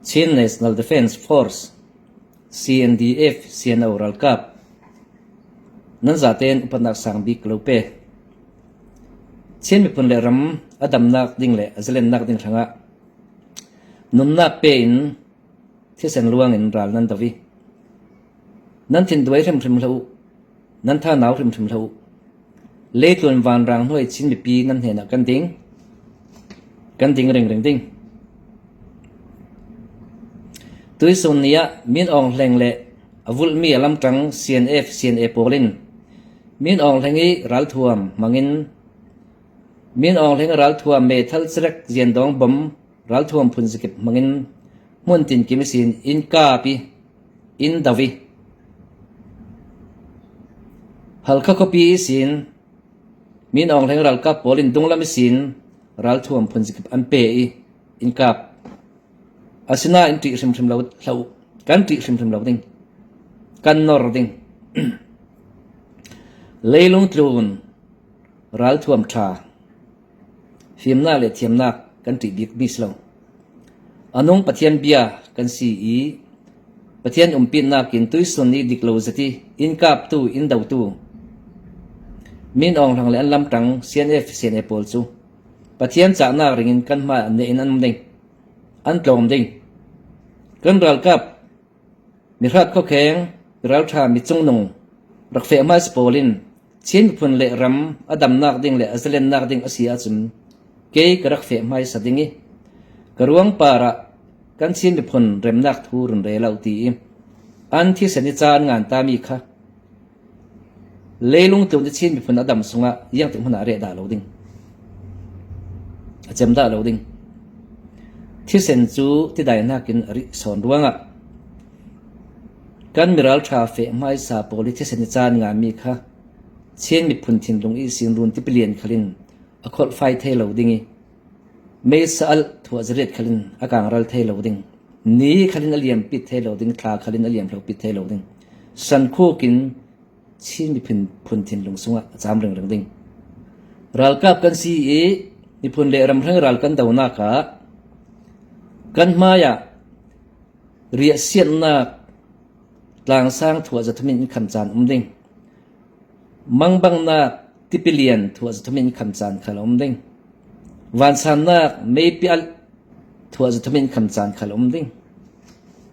Chin National Defence Force, CNDF, CNO ralkap nan zatein upatnak sang bik ka lo pe. Chin miphun le ram a damnak ding le a zalennak ding hrangah nunnak pe in thisen luang in ral nan do i nan thin duai hrimhrim hlah u, nan tha nau hrimhrim hlah u. Leitlun vanrang hnuai Chin mipi nan hnenah kan ding. Kan ding ringring ding. Tuisun ni ah Min Aung Hlaing le a vulhmi a lamṭang CNF CNA pawl in Min Aung Hlaing i ralthuam hmangin Min Aung Hlaing ralthuam meithal cerek ziandawng bom ralthuam phun zakip hmangin hmun tinkim sin in kap i in do i Halkha khuapi sin Min Aung Hlaing ralkap pawl in dunglam sin ralthuam phun zakip an pe i in kap. Asinain ṭih hrimhrim lo hlah u. Kan ṭih hrimhrim lo ding. Kan nor ding. Leilung tlun ralthuam ṭha fimnak le thiamnak kan ṭih bik mi si lo. A nung Pathian bia kan si i Pathian umpinak in tuisun i dik lo zat i inn kaptu, inn dotu Min Aung Hlaing le an lamṭang CNF CNA pawl cu Pathian cahnak ring in kan hmai an in an um ding. An tlawm ding. Kan ralkap mihrat khuakheng, ralṭha mi cungnung rak feh hmai pawl in Chin miphun le ram a damnak ding le a zalennak ding a si ahcun kei ka rak feh hmaisa ding i ka ruang par ah kan Chin miphun remnak thu run re lo ti i an thisen i caan ngan tami kha leilung tlun i Chin miphun a dam sungah iang tik hmun ah reh dah lo ding a cem dah lo ding thisen cu tidai nakin a rih sawn ruangah Kan miralṭha feh hmaisa pawl i thisen i caan ngami kha Chin miphun thinlung i sinrun tipilian khal in a kholhfai thai lo ding i meisa alh thuah zariat khal in a kangral thai lo ding, ni khal in a liam pit thai lo ding, thla khal in a liam hlo pit thai lo ding, sankhuk in Chin miphun phun thinlung sungah a caam ringring ding. Ralkap kan si i miphun le ramhreng ral kan donak ah kan hmai ah Riahsiannak tlangsang thuah zathum in kham caan um ding. Mangbangnak tipilian thuah zathum in kham caan khal um ding. Vansannak meipialh thuah zathum in kham caan khal um ding.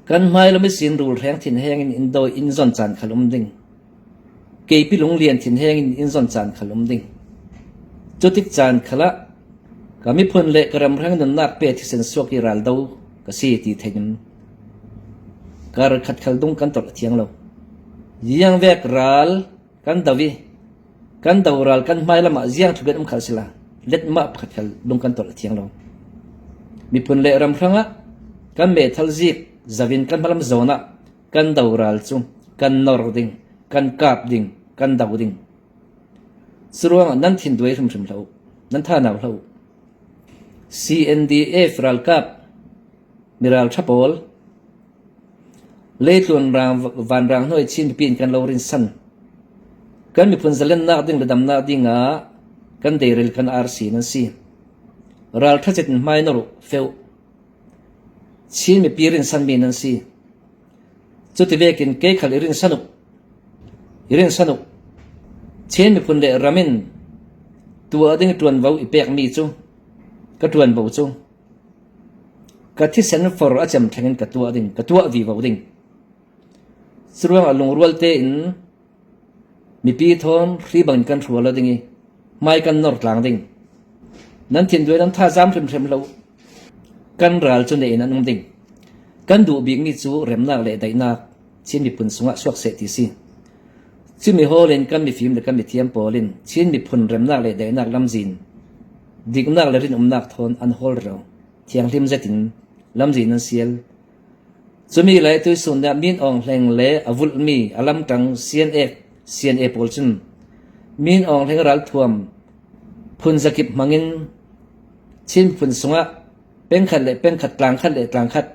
Kan hmai lam i sin rul hreng thin heng in in doi in zon caan khal um ding. Keipi lunglian thin heng in in zon caan khal um ding. Cutik caan khal ah ka miphun le ka ramhreng nunnak pe thisen suak i ral do ka si ti thein kar khat khal dung kan tolh a thiang lo. Ziang vek ral kan do i kan do ral kan hmai lam ah ziang thuben um khal sila let ma pakhat khal dung kan tolh a thiang lo. Miphun le ram hrang ah kan meithal zik zavin kan hmalam zawn ah kan do ral cu kan nor ding, kan kap ding, kan do ding. Curuangah nan thin duai hrimhrim hlah u. Nan tha nau hlah u. CNDF ralkap miralṭha pawl leitlun vanrang hnuai Chin mipi in kan lo rinsan. Kan miphun zalennak ding le damnak ding ah kan deirel kan arsi nan si. Ralṭha cet in hmai na ruh feu. Chin mipi rinsanmi nan si. Cuti vekin kei khal i rinsan uk. I rinsan uk. Chin miphun le ram in tuah ding ṭuanvo i pekmi cu ka ṭuanvo cu ka thisen for a cem thleng in ka tuah ding, ka tuah vivo ding. Curuangah lungrual tein mipi thawn hri bangin kan hrual lo ding i hmai kan nor tlang ding. Nan thinduai nan thazaam hrimhrim lo. Kan ral cu ne in an um ding. Kan duh bikmi cu remnak le daihnak Chin miphun sungah suak seh ti si. Chin mihawl in kan mifim le kan mithiam pawl in Chin miphun remnak le daihnak lamzin diknak le rinumnak thawn an hawl ro. Thianghlim zet in lamzin an sial. Cumi le tuisun ah Min Aung Hlaing le a vulhmi a lamṭang CNA CNA pawl cun Min Aung Hlaing ralthuam phun zakip hmangin Chin phun sungah pengkhat le pengkhat tlangkhat le tlangkhat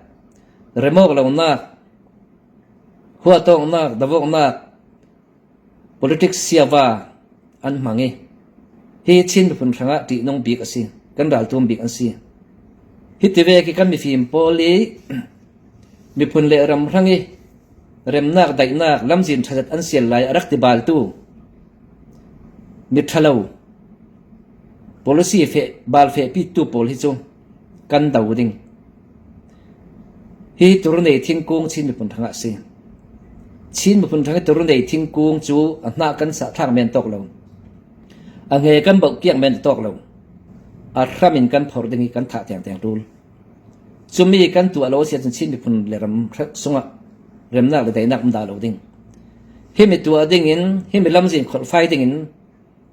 remawk lonak Huatawknak, davawknak, politics siava an hmang i hi Chin miphun hrangah ṭihnung bik a si. Kan raltum bik an si. Hiti ve khi kan mifim pawl i miphun le ram hrang i remnak daihnak lamzin ṭhatat an sial lai a rak ti baltu miṭhalo policy feh bal feh pittu pawl hi cu kan do ding. Hi turnei thingkung Chin miphun hrang ah a si. Chin miphun hrang i turnei thingkung cu a hnah kan sah thlak men tawk lo. A nge kan boh kiak men tawk lo. A hram in kan phor ding i kan thah tiang tiang tul. Cumi kan tuah lo si ahcun Chin miphun le ram sungah remnak le daihnak um dah lo ding. Hi mi tuah ding in, hi mi lamzin kholhfai ding in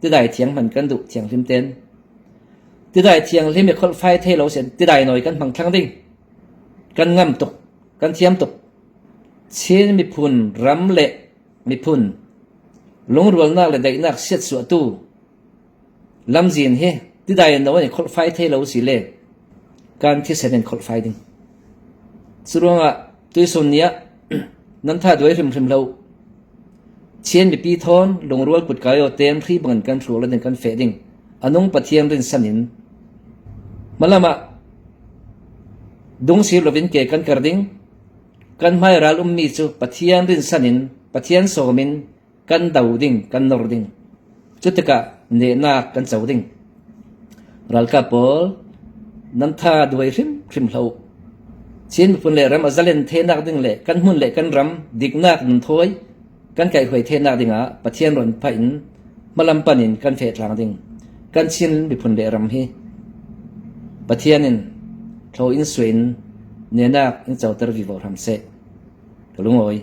tidai thiang hman kan duh thianghlim ten. Tidai thianghlim i kholhfai thei lo sian tidai noi kan hmang thlang ding. Kan ngam tuk, kan thiam tuk. Chin miphun ram le miphun lungrualnak le daihnak siatsuahtu lamzin hi tidai no in kholhfai thei lo si le kan thisen in kholhfai ding. Curuangah tuisun ni ah nan tha duai hrimhrim lo. Chin mipi thawn lungrual kutkai aw ten hri bangin kan hrual ding kan feh ding. Anung Pathian rin san in hmalam ah dungsir lovin ke kan kar ding. Kan hmai ral ummi cu Pathian rin san in Pathian sawm in kan do ding, kan nor ding. Cu tikah nehnak kan co ding. Ralkap pawl nan tha duai hrimhrim hlah u. Chin miphun le ram a zalen thenak ding le kan hmun le kan ram diknak nan thawi kan kaihhuai thenak dingah Pathian ron phah in hmalam pan in kan fehtlang ding. Kan Chin miphun le ram hi Pathian in thlo in sui in nenak in coter vivo hram seh. Ka lungawi.